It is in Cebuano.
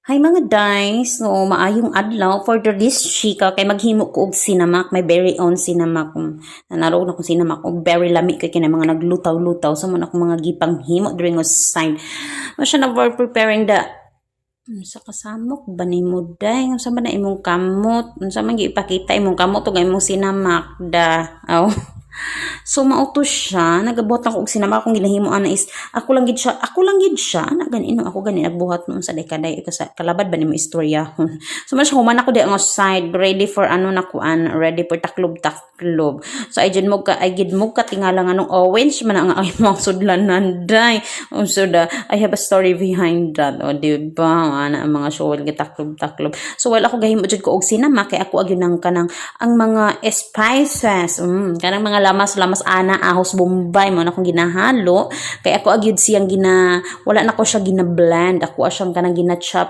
Hi, mga guys, so maayong adlaw. For the this chika kay maghimo ko og sinamak, my very own sinamak. Nanarog na kong sinamak og very lami kay kina mga naglutaw-lutaw, so man akong mga gipang himo during a side. Mo siya na for preparing the sa kasamok ba nimo, day? Unsa man na imong kamot? Unsa man giipakita imong kamot ug imong sinamak da? Aw. So mao to siya, nagabuhat ako og sinamak. Akong ginahimo ana is ako lang gid siya, ako lang gid siya ana gani no, ako gani nagbuhat noon sa dekaday kasi kalabad ba nimo istorya. So man siya, human ako di ang side, ready for ano na kuan, ready for taklob taklob. So ay jud mo ka ay gid mo katingala nga nung orange man ang imong sudlanan, day. So I have a story behind that. O di ba? Ana ang mga show gitaklob taklob. So while ako gahimo jud ko og sinamak kay ako agyud nang kanang ang mga spices, kanang mga lamas-lamas ana, ahos bombay mo na akong ginahalo kay ako agyud siyang gina, wala na ko siya gina-blend, ako siyang kanang gina-chop.